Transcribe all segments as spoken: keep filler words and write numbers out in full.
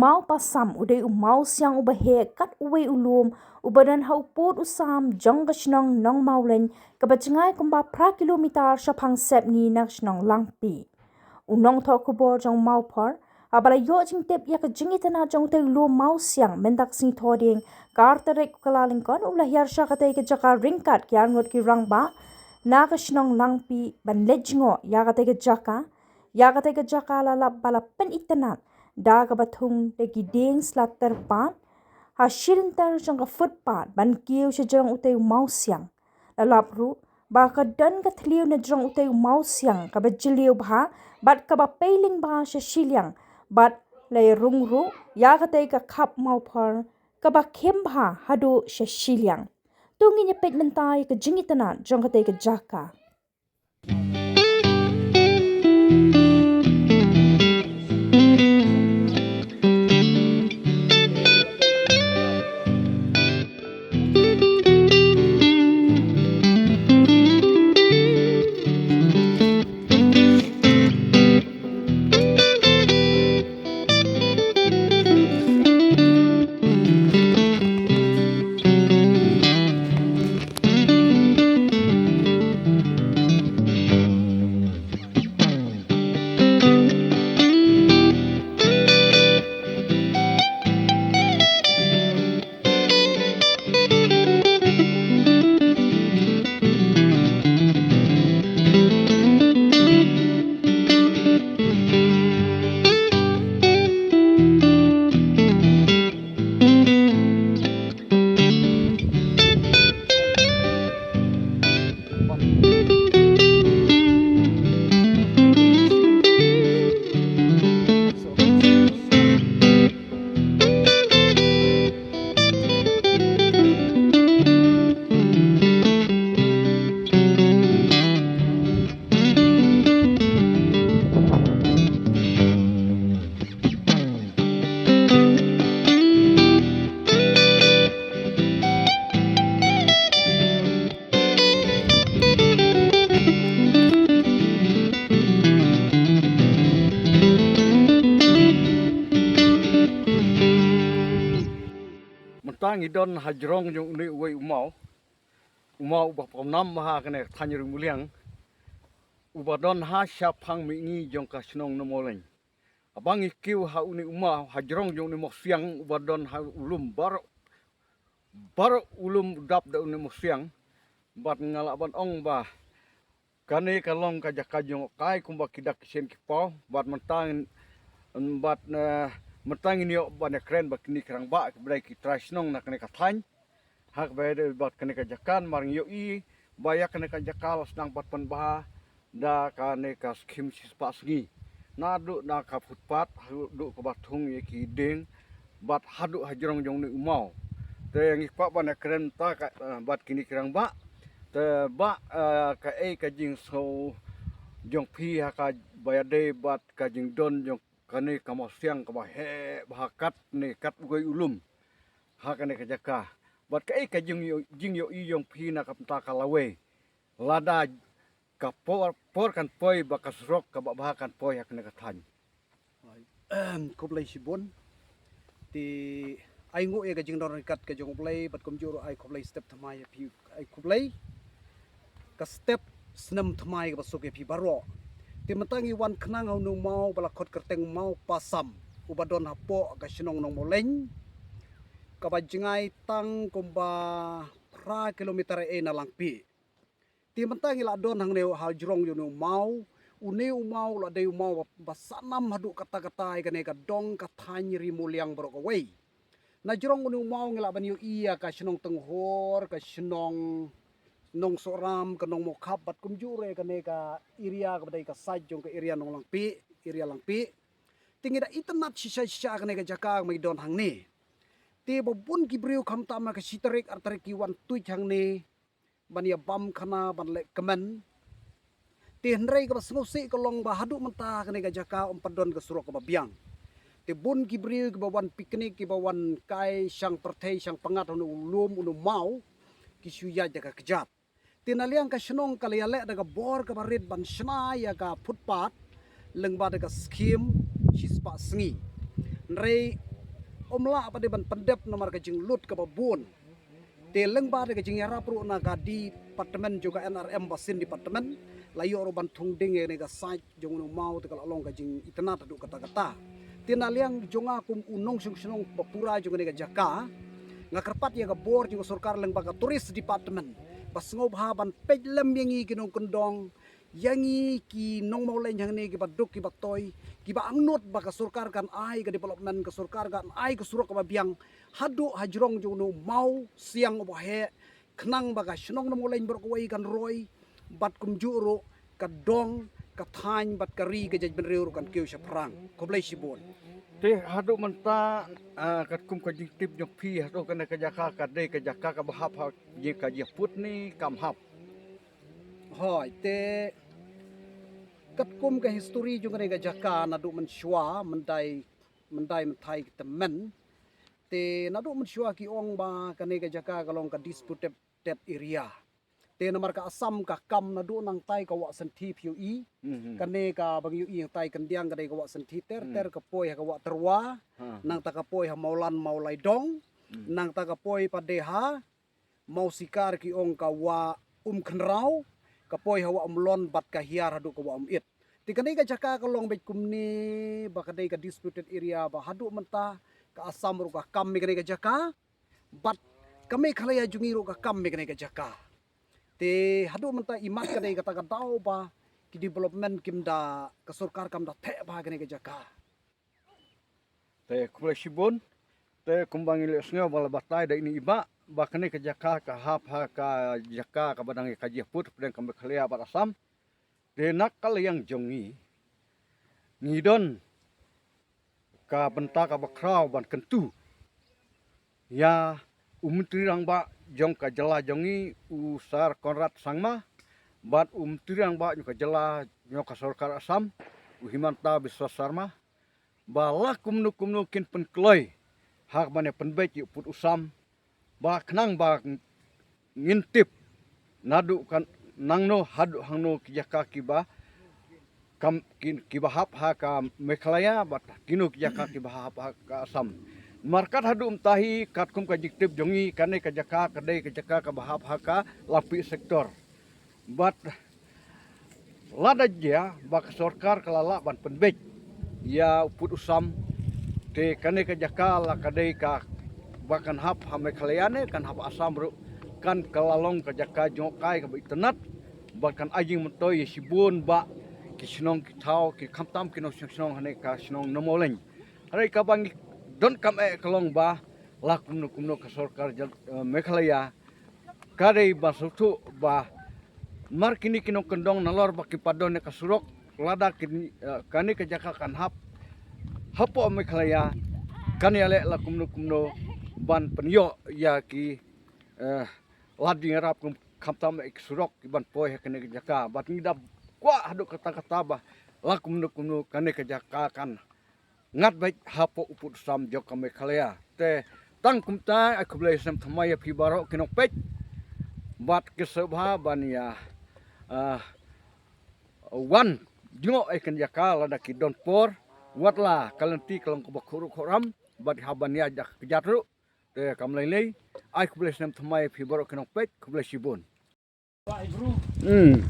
Maw Pasam u dei u maw siang uba heh kat uwei u lum uba don ha u pud u sam jong ka shnong Nongmawlein kaba jngai kumba phra kilometer shaphang Sepngi na ka shnong Langpih. U nongthoh khubor jong Mawphor haba la ïoh jingtip ïa ka jingitynnad jong utei u lum maw siang mynta ka sngi Thohdieng ka ar tarik u Kyllalyngkot u la hiar sha katei ka jaka ryngkat ki arngut ki rangbah na ka shnong Langpih ban leit jngoh ïa katei ka jaka. Ïa katei ka jaka la lap ba la pynitynnad da kaba thung da ki dieng sla tyrpad ha shi lynter jong ka footpath ban kiew sha jrong utei u maw siang. La lap ruh ba ka don ka thliew na jrong utei u maw siang kaba jylliew bha bad kaba pei lyngba sha shiliang bad la ïarung ruh ïa katei ka khap Mawphor kaba khim bha haduh sha shiliang. To ngin ïa peit mynta ïa ka jingitynnad jong katei ka jaka. Mynta ngi don ha jrong jong une uwei u maw. U maw uba pom nam ha kane ka thaiñ Ri Muliang. Uba don ha shaphang mihngi jong ka shnong Nongmawlein. Haba ngi kiew ha une u maw, ha jrong jong une u maw siang uba don ha u lum baroh, baroh u lum u dap da une u maw siang. Bad nga lah ban ong ba kane ka long ka jaka jngohkai kumba ki dak ki shen ki paw, bad mynta ngin, bad, eh, mynta ngin ïoh ban ïakren bad kine ki rangbah kiba dei ki trai shnong na kane ka thaiñ. Ha kaba ïadei bad kane ka jaka namar ngi ïohi ba ïa kane ka jaka la sdang pat pynbha da kane ka skhim shispah sngi. Naduh na ka footpath haduh kaba thung ïa ki dieng bad haduh ha jrong jong une u maw. Te ngi kwah ban ïakren ta ka, eh, bad kine ki rangbah. Te bah, eh, kaei ka jingsngew jong phi ha kaba ïadei bad ka jingdon jong kane ka maw siang kaba heh bha katne kat uwei u lum ha kane ka jaka. Bad kaei ka jingïoh-, jingïohi jong phi na ka bynta ka lawei lada ka por, por kan poi ba ka surok kaba bha kan poi ha kane ka thaiñ. Khublei shibun. Te ai nguh ïa ka jingdon ryngkat ka jong U Blei bad kumjuh ruh ai khublei step thymmai ïa phi, ai khublei ka step snem thymmai kaba suk ïa phi baroh. Te mynta ngi wan khnang ha une u maw ba la khot kyrteng Maw Pasam uba don hapoh ka shnong Nongmawlein kaba jngai tang kumba phra kilometer ei na Langpih. Te mynta ngi la don hangne ha jrong jong une u maw. Une u maw la dei u maw ba, ba sah nam haduh katta katta ïa kane ka dong ka thaiñ Ri Muliang baroh kawei. Na jrong une u maw ngi lah ban ïohi ïa ka shnong Tynghor, ka shnong Nongsohram, ka Nongmawkhap bad kumjuh ruh ïa kane ka area kaba dei ka side jong ka area Nonglangpih, area Langpih. Te ngi da itynnad shisha shisha kane ka jaka kaba ngi don hangne. Te ba bun ki briew khamtam ha ka shi tarik ar tarik ki wan tuid hangne ban ïa bam khana ban leh kmen. Te hynrei kaba sngewsih ka long ba haduh mynta kane ka jaka ym pat don ka surok kaba biang. Te bun ki briew kiba wan picnic kiba wan kai shang pyrthei shang pyngngad ha une u lum une u maw ki shu ïaid da ka kjat. Te na liang ka shnong ka la ïaleh da ka bor kaba rit ban shna ïa ka footpath lyngba da ka skhim shispah sngi. Hynrei Ym lah pat de ban pyndep namar ka jinglut kaba bun. Te lyngba de ka jingïarap ruh na ka department jong ka N R M ba shin department, la ïoh ruh ban thung ding ïa kane ka site jong u maw, te ka la long ka jingitynnad haduh katta katta. Te na liang jong nga kum u nongshong shnong ba pura jong kane ka jaka, nga kyrpad ïa ka bor jong ka sorkar lyngba ka tourist department ba sngewbha ban peit lem ïa ngi ki nongkyndong, ïa ngi ki nongmawleiñ hangne kiba duk kiba toi, kiba angnud ba ka sorkar kan ai ka development, ka sorkar kan ai ka surok kaba biang haduh hajrong jong u maw siang uba heh, khnang ba ka shnong Nongmawleiñ baroh kawei kan roi, bad kumjuh ruh ka dong, ka thaiñ bad ka ri ka jaitbynriew ruh kan kiew shaphrang. Khublei shibun. Te haduh mynta, ah, katkum ka jingtip jong phi, haduh kane ka jaka ka dei ka jaka kaba hap ha ïa ka jingput ne kam hap? Hooid, te katkum ka history jong kane ka jaka naduh mynshuwa, myndai, myndai mynthai ki tymmen. Te naduh mynshuwa ki ong ba kane ka jaka ka long ka disputed area. Te namar ka Assam ka kam naduh nangtai ka Wah Santhi phi ïohi. Mhm. Kane kaba ngi ïohi nangtai khyndiat ka dei ka Wah Santhi ter ter, hmm, ka poi ha ka Wah Tyrwa. Ha, ha. Nangta ka poi ha Mawlan Mawlaidong. Hmm. Nangta ka poi pat de ha Mawsikar ki ong ka Wah Umkhynraw, ka poi ha Wah Umlon bad ka hiar haduh ka Wah Umit. Te kane ka jaka ka long beit kumne ba ka dei ka disputed area ba haduh mynta ka Assam ruh ka kam ïa kane ka jaka, bad ka Meghalaya jong ngi ruh ka kam ïa kane ka jaka. Te haduh mynta imat ka dei kata ka daw ba ki development kim da, ka sorkar kam da theh bha kane ka jaka. Te khublei shibun. Te kumba ngi la sngew ba la batai da ine i bah ba kane ka jaka ka hap ha ka jaka kaba dang ïa ka jingput pdeng ka Meghalaya bad Assam. Te na ka liang jong ngi, ngi don ka bynta kaba khraw ban kyntu ïa u Myntri Rangbah jong ka jylla jong ngi, u Sir Conrad Sangma, bad u Myntri Rangbah jong ka jylla, jong ka sorkar Assam, u Himanta Biswa Sarma, ba la kumno kumno kin pynkloi ha kaba ïa pynbeit ïa u pud u sam, ba khnang ba ngin tip naduh ka nangno haduh hangno ki jaka kiba kam, ki, kiba hap ha ka Meghalaya bad kino ki jaka kiba hap ha ka Assam. Namar kat haduh mynta hi katkum ka jingtip jong ngi, kane ka jaka ka dei ka jaka kaba hap ha ka Langpih sector. Bad lada jia ba ka sorkar ka la lah ban pynbeit ïa u pud u sam, te kane ka jaka la ka dei kaba kan hap ha Meghalaya ne kan hap Assam ruh, kan ka la long ka jaka jngohkai kaba itynnad, bad kan ai jingmyntoi ïa shibun bah ki shnong ki thaw, ki khamtam ki nongshong shnong hangne ka shnong Nongmawleiñ. Hynrei kaba ngi donkam eh ka long ba la kumno kumno ka sorkar jyl-, eh, Meghalaya ka dei ban sngewthuh ba namar kine ki nongkyndong nalor ba ki pat don ïa ka surok, lada kin, eh, kane ka jaka kan hap hapoh Meghalaya, kan ïaleh la kumno kumno ban pynïoh ïa ki, eh, lad jingïarap kum khamtam ïa ki surok ki ban poi ha kane ka jaka. Bad ngi da kwah haduh katta katta ba la kumno kumno kane ka jaka kan ngat beit hapoh u pud u sam jong ka Meghalaya. Te tang kumta, ai khublei snem thymmai ïa phi baroh ki nongpeit. Bad ki sngewbha ban ïa, ah, wan jngoh ïa kane ka jaka lada ki don por, wat la ka lynti ka long kaba khuh ruh khuh ram, bad hap ban ïaid da ka kjat ruh. Te kam lei lei, ai khublei snem thymmai ïa phi baroh ki nongpeit, khublei shibun. Hmm.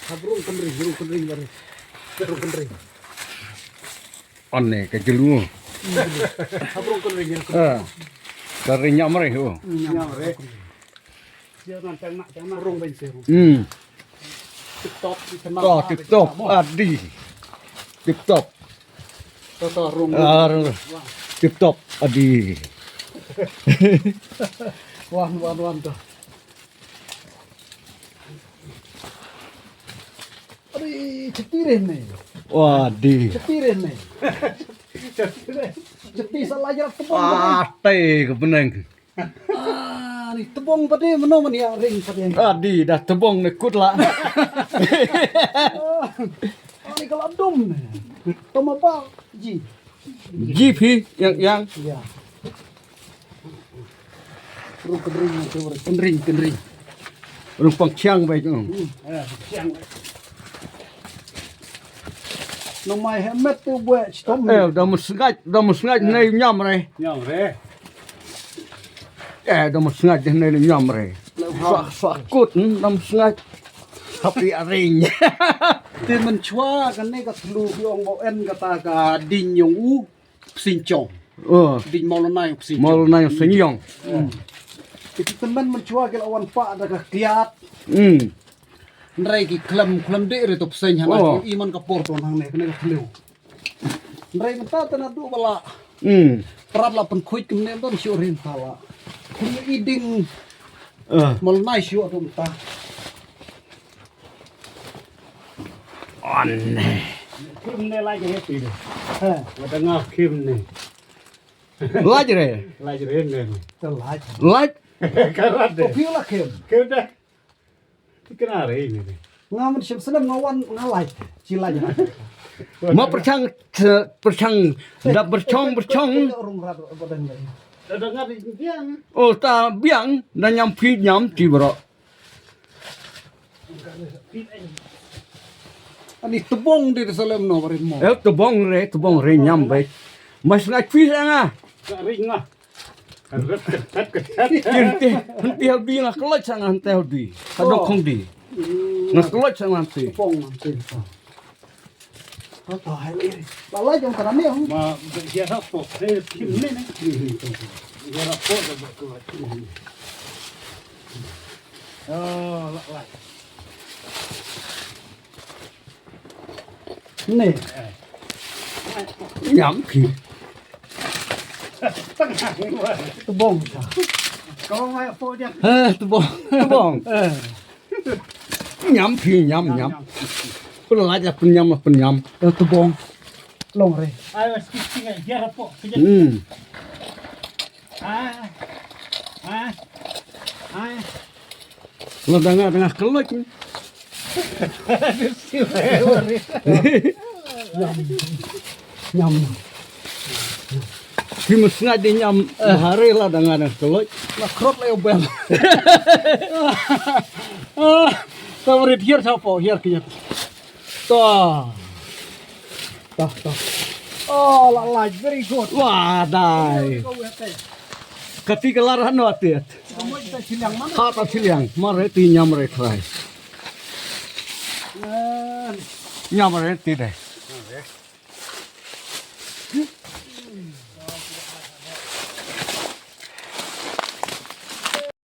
Ha, brung kynring, brung kynring, brung kynring. Ane ka julu. Ha, brung kynring, brung kynring. Ah. Ka ring nyam re, oh. Nyam re. Dia nan tang nak, tang nak. Brung ben seru. Hmm. Tip top, tip top. Adi. Tip top. To, to, rung, rung. Ah, rung. Tip top, adi. Wan, wan, wan, to. Adi, chetirin ne. Wah, adi. Chetirin ne. Cheti sa la jara tebong. Ah, te ke beneng. Ah, ni tebong pade, mano mani ya ring pade. Adi, dah tebong ne kut lah. Ah, ni kalau dum ne. Toma pa, ji. Ji phi, yang, yang. Ya. Rung kynring, kynring, kynring. Rung pang chiang bai tu. Hmm, ya, chiang bai. Nong mai hemet tu buat stom. Eh, da mesngat, da mesngat ne nyam re. Nyam re. Eh, da mesngat ne nyam re. Sa sa kut, hmm, da mesngat. Tapi aring. Te mynchwa kane ka thlu ki ong ba en kata ka ding yong u psin chong. Oh. Ding Maulana yong psin chong. Maulana yong psin yong. Hmm. Iti temen mynchwa ki la wan pa da ka kiat. Hmm. Nrai ki khlem khlem de re to psin hana. Oh. I man ka por to nang ne kane ka thlu. Nrai mynta ta na du bala. Hmm. Prat la pynkhuid kumne don shu rin ta la. Kum i ding. Eh. Maulana shu tu mynta. On. Kim ne lai ke ti. Ha. Wa ta nga kim ne. Laj re. Laj re ne. Laj. Laj. Karat de. Ko phi la kim. Kim de. Ti kena re ne. Nga man shim snem nga wan nga laj. Chi laj. Ma perchang, perchang, da perchong, perchong. Rung rat badan. Da nga di biang. Oh, ta biang, da nyam phi nyam ti bro. Ani tebong di salem no barit mo. Eh, tebong re, tebong re nyam bai. Mas ngai phi nga. Ka ring nga. Kat kat kat kat. Henti, henti hal bi nga keloj sa nga henti hal bi. Ka dok kong di. Nga keloj sa nga henti. Tebong nanti. Lalai jong tanah ni. Ma, dia rapo. Eh, kim ni ni. Dia rapo dah buat tu. Oh, lalai. Ni. Nyam ki. Tebong sa. Kau mai po dia. Eh, tebong. Tebong. Eh. Nyam phi nyam nyam. Pynlait la pynnyam la pynnyam. Eh, tebong. Long re. Ai, mas kiti ngai dia rapo. Hmm. Ah. Ah. Ah. La danga danga keloj. Nyam. Nyam. Ki mesngat di nyam hari la danga danga keloj. La krot la yo bel. Ah, ta beri hiar sapa, hiar kiat. Ta. Ta, ta. Oh, la, la, very good. Wah, dai. Kati kelar hano atit. Ha ta siliang, mar re ti nyam re trai. Nyam re ti dai.